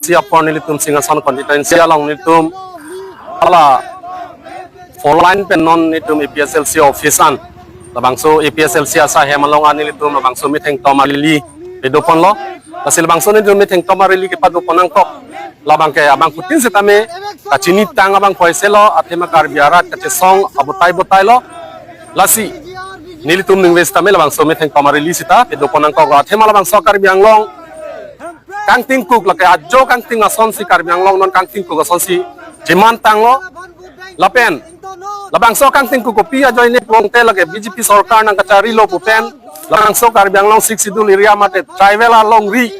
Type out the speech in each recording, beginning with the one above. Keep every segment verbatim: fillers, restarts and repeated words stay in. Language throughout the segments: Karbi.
si apor nelitum Singhason constituency along nelitum hala four lane pen non nelitum A P H L C office an, labangso A P H L C asai hem along an nelitum labangso methengtom a-rally padoponlo. Lasi labangso nelitum methengtom a-rally kepadopon nangkok labang ke abangphutin setame kachinitang abang poise lo, athema Karbi arat kachesong abotai botai lo. Lasi nelitum ningve setame labangso methengtom a-rally sita padopon nangkok lo, athema labangso Karbi Anglong kangtingkuk, lake ajo kangting asonsi Karbi Anglong non kangtingkuk asonsi chemantanglo. Lapen labangso kangtingkuk kopi ajoine pulote lake B J P sorkar nangkacharilo pu pen labangso Karbi Anglong Sixth Schedule area mate tribal alongri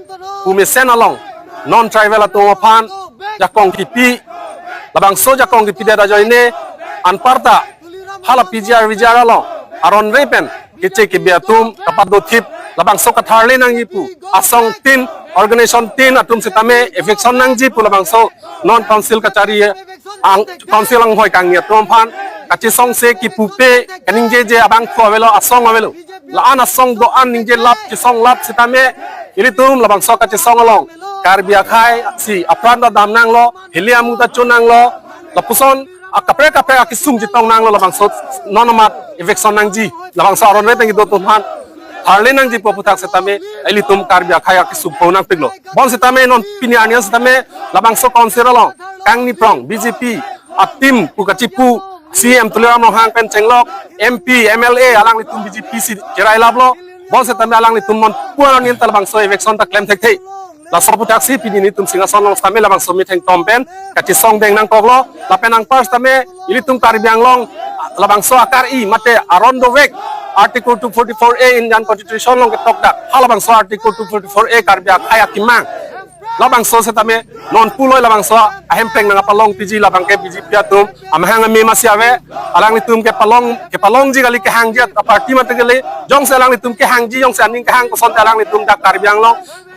pu mesen along non tribal atum aphan jakong kipi, labangso jakong kipidet ajoine anparta hala P G R V G R along aron re pen keche kebe atum kapadothip labangso katharle nangji pu asong tin, organization tin atum setame eviction nangji pu labangso non council kachari ang, council anghoi kangni atum aphan kachesongse kipupe kaningjeje abangphu avelo, asong avelo. La-an asong do-an ningje lap chesong lap setame ilitum labangso kachesong along Karbi akhei si apran ta damnanglo, hili amu ta chonanglo, lapuson akaprek kaprek akesung chetongnanglo, labangso non amat eviction nangji, labangso aron re pen kedo atum aphan tharle nangji pu aphuthak setame ilitum Karbi akhei akesung po nangpiklo. Bonsetame non pini arni setame labangso council along kangni prong B J P a-team pu kachipu C E M Tuliram Ronghang pen chenglok M P, M L A alanglitum B J P si cherailaplo. Bonsetame alanglitum non puan anin ta labangso eviction ta klem thekthe. Laso aphuthak si pini nelitum Singhason along setame labangso methengtom pen kachesong deng nangkoklo. Lapen anpar setame ilitum Karbi Anglong labangso akari mate aron dovek Article two forty-four A Indian Constitution along ketokdak, halabangso Article two forty-four A Karbi akhei akemang, labangso setame non pulo labangso ahemprek nangkapalong piji labang ke B J P atum amahang ame masi ave. Alanglitum kepalong, kepalongji kali, kehangji aparty mate kali, jongsi alanglitum kehangji, jongsi aning kehang kosonte alanglitum dak Karbi Anglong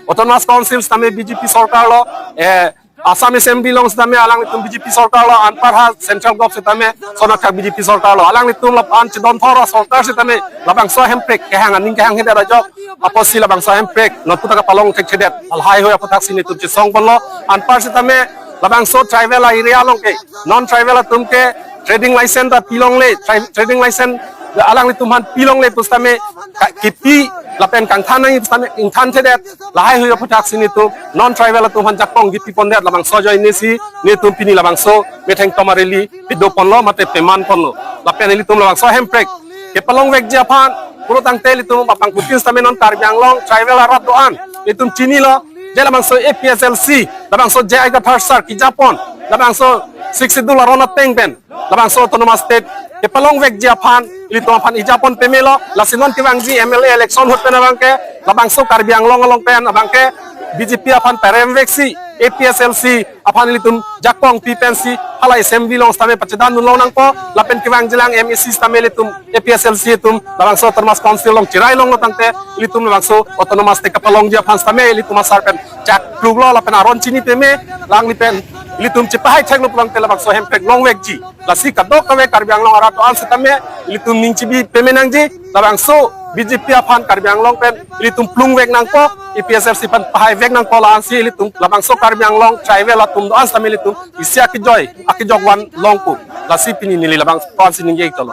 Autonomous Council setame B J P sorkar lo, eh, Assam Assembly along setame alanglitum B J P sorkar lo, anpar ha Central Govt setame sonathak B J P sorkar lo. Alanglitum lapu-an chedon thor asorkar setame labangso ahemprek kehang, aning kehanghedet ajok apotsi labangso ahemprek non puta kapalong thekthedet. Lahaihui aphuthak si nelitum chesongponlo. Anpar setame labangso tribal area along ke non tribal atum ke trading license ta pilongle, tri-, trading license alanglitum aphan pilongle pusitame ka-, kipi lapen kangthan nangji pusitame ingthanthedet. Lahaihui aphuthak si nelitum non tribal atum aphan jakong kipipondet, labangso ajoine si nelitum pini labangso methengtom a-rally padoponlo mate pamanponlo. Lapen ilitum labangso ahemprek kepalongvekji aphan pulo tangte ilitum abangphutin setame non Karbi Anglong tribal arat do-an ilitum chinilo, je labangso A P H L C, labangso J I Kathar sir kejapon, labangso Sixth Schedule aron ateng pen labangso Autonomous State kepalongvekji aphan ilitum aphan ejapon pamelo. Lasi non kevangji M L A election ahut pen abang ke labangso Karbi Anglong along pen abang ke B J P aphan peremveksi A P H L C aphan ilitum jakong pi pensi hala assembly along setame pachedandun long nangpo. Lapen kevangjilang M A C setame ilitum A P H L C atum labangso Autonomous Council along cherai longlo tangte ilitum labangso Autonomous State kapalongji aphan setame ilitum asar pen chakpruklo lapen aron chini peme, alangli pen ilitum chepahai theklo pulote labangso ahemprek longvekji. Lasi kadokave Karbi Anglong arat do-an setame ilitum ning chibi peme nangji, labangso B J P aphan Karbi Anglong pen ilitum plungvek nangpo, A P H L C aphan pahaivek nangpo, la-ansi ilitum labangso Karbi Anglong tribal atum do-an setame ilitum isi akejoi akejok van longpo. Lasi pini neli labangso ansi ningje tolo.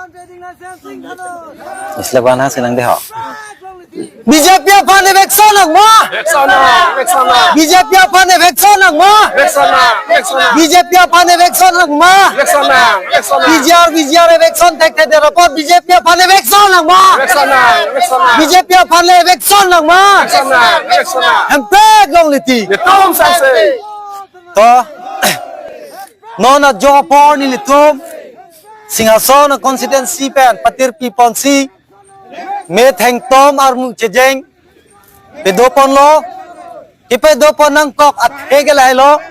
Isla bana sinang dei ho. B J P aphan eviction nangma. Eviction nang, eviction nang. B J P aphan eviction nangma. Eviction nang, eviction nang. B J P aphan eviction nangma. Eviction nang, eviction nang. P G R, V G R eviction thekthedet apot B J P aphan eviction nangma. Eviction nang, eviction nang. B J P aphan le eviction nangma. Eviction nang, eviction nang. Hemprek longle ti. Netum sangse. To, non ajo apor nelitum Singhason constituency pen patirpi ponsi methengtom armu chejeng padoponlo. Kepadopon nangkok athe ke lahelo,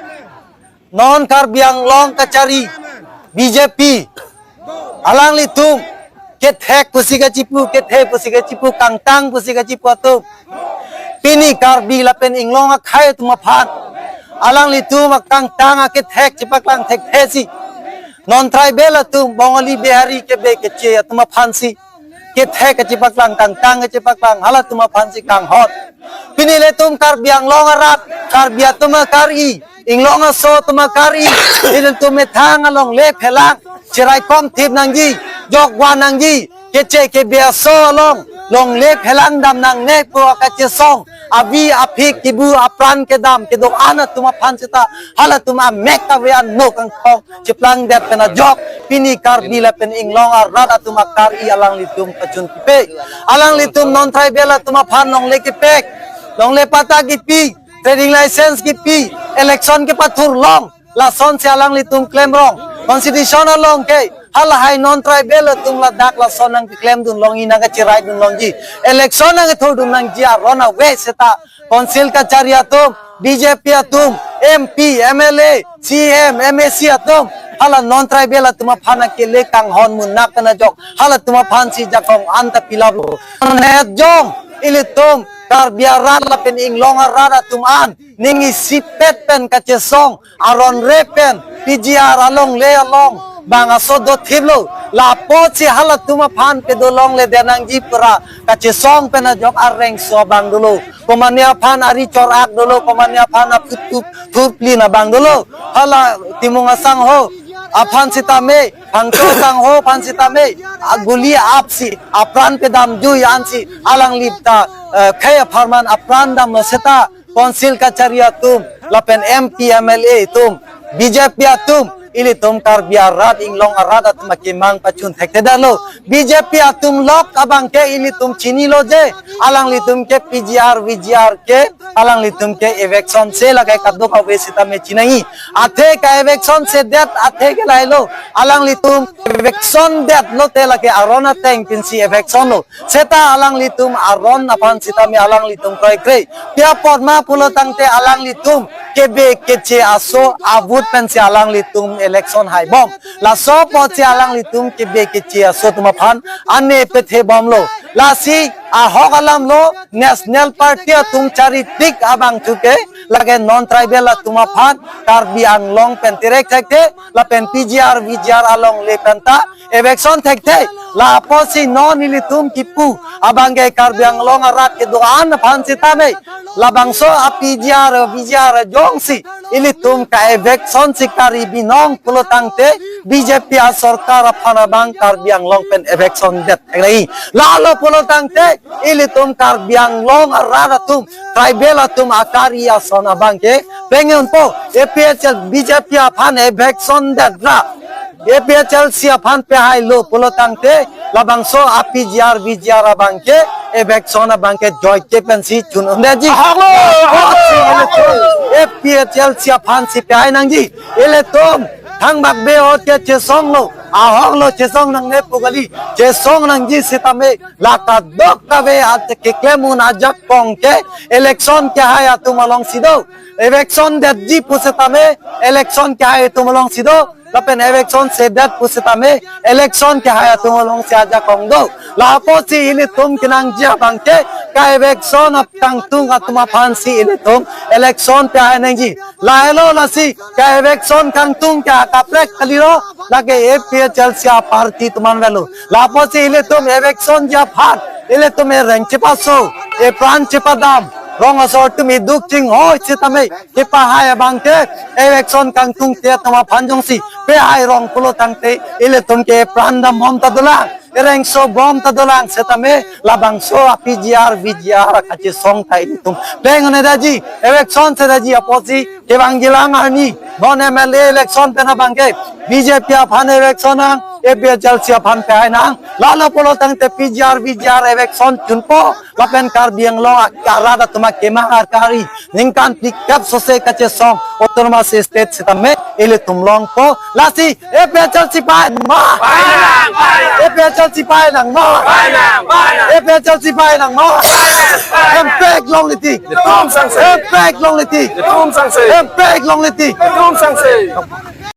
non Karbi Anglong kachari B J P alanglitum kethek pusi kachipu, kethe pusi kachipu, kangtang pusi kachipu atum pini Karbi lapen inglong akhei atum aphan alanglitum akangtang akethek chepaklang thekthesi non tribal atum Bongali Bihari kebe keche atum aphansi kethek kachepaklang, kangtang kachepaklang halatum aphansi kanghon. Pini ilitum Karbi Anglong arat, Karbi atum akari Inglong aso atum akari, ilitum methang alongle phelang, cherai kom thip nangji, jokwa nangji, keche kebe aso along, longle phelang dam nangne pu kachesong, avi aphik kibu apran kedam kedo-an atum aphan seta, halatum amek kave anok angkong, cheplang det pen ajok, pini Karbi lapen Inglong arat atum akari alanglitum pachun kipe. Alanglitum non tribal atum aphan longle kepek, longle patta kipi, trading license kipi, election kepathur long, lasonsi alanglitum klemrong. Constitution along ke, halahai non tribal atum ladak lason nangkeklem dun longji, nangkacherai dun longji. Election nangkethur dun nangji aron ave seta, Council kachari atum, B J P atum, M P, M L A, C M, M A C atum, hala non tribal atum aphan akele kanghon munak pen ajok, halatum aphansi jakong anta pilap lo. Net jong, ilitum Karbi arat lapen Inglong arat atum an, ning isipet pen kachesong, aron re pen, P G R alongle along, bang aso dothip lo, lapusi halatum aphan kedo longle det nangji pura, kachesong pen ajok areng so abang dolo. Komane aphan ari chor-ak dolo, komane aphan aphutup thuplin abang dolo. Hala Timung asangho aphan sitame, Phangcho asangho aphan sitame, aguli apsi, apran pedam jui ansi, alanglita, eh, khei apharman apran dam seta, Council kachari atum, lapen M P, M L A atum, B J P atum, ilitum Karbi arat, Inglong arat atum akemang pachun thekthe dalo. B J P atum lok abangke ilitum chinilo je, alanglitum ke P G R, V G R ke, alanglitum ke eviction se lagai kadokave sitame chinangji. Athe ka-eviction sedet athe ke lahelo, alanglitum eviction detlote lake aron ateng pensi eviction lo. Seta alanglitum aron aphan sitame alanglitum kroikre. Pi apot ma pulo tangte alanglitum kebe keche aso avote pensi alanglitum election haibom. Laso apotsi alanglitum kebe keche aso atum aphan ane pethe bomlo. Lasi ahok alam lo National Party atum charitik abang chuke lake non tribal atum aphan Karbi Anglong pen tirek thekthe lapen P G R, V G R alongle penta eviction thekthe. Lapusi non ilitum kipu abangke Karbi Anglong arat kedo-an aphan sitame, labangso a-P G R, V G R jongsi ilitum ka-eviction si kari binong pulo tangte, B J P asorkar aphan abang Karbi Anglong pen eviction det theklai. Lalo pulo tangte ilitum Karbi Anglong arat atum, tribal atum akari ason abangke pengen po, A P H L, B J P aphan eviction det ra, A P H L C aphan pehailo pulo tangte, labangso a-P G R, V G R abangke eviction abangke joike pensi chun-un detji. Ahok lo, ahok lo. A P H L C aphansi pehai nangji. Ilitum thangbak be ahut ke chesonglo, ahok lo, chesong nangne pu kali, chesong nangji sitame la kadokave ante keklem un ajakong ke election kehai atum alongsi do. Eviction detji pusitame election kehai atum alongsi do. Lapen eviction sedet pusitame election kehai atum alongsi ajakong do. Lapusi ilitum kenangji abangke ka-eviction ap kangtung atum aphansi ilitum election pehai nangji. Lahelo lasi ka-eviction kangtung ke akaprek kalilo, lake A P H L C aparty atum an avelo. Lapusi ilitum eviction ji aphan ilitum ereng chepaso, epran chepadam, rong asor atum iduk chinghoi sitame kepahai abangke eviction kangtungte atum aphan jongsi pehai rong pulo tangte ilitum ke epran dambom ta dolang, ereng sobom ta dolang sitame labangso a-P G R, V G R kachesong ta ilitum peng-un detji. Eviction sedaji apotsi kevangjilang arni, non M L A election pen abangke B J P aphan eviction nang, A P H L C aphan pehai nang. Lalo pulo tangte P G R, V G R eviction chunpo, lapen Karbi Anglong arat atum akemang akari ningkan phlikep sose kachesong autonomous state sitame ilitum longpo. Lasi A P H L C pehai ma. Pehai nang, pehai nang. A P H L C pehai nang ma. Pehai nang, pehai nang. A P H L C pehai nang ma. Pehai nang, pehai nang. Hempek longle tik. Netum sangse. Hempek longle tik. Netum sangse. Hempek longle tik. Netum sangse.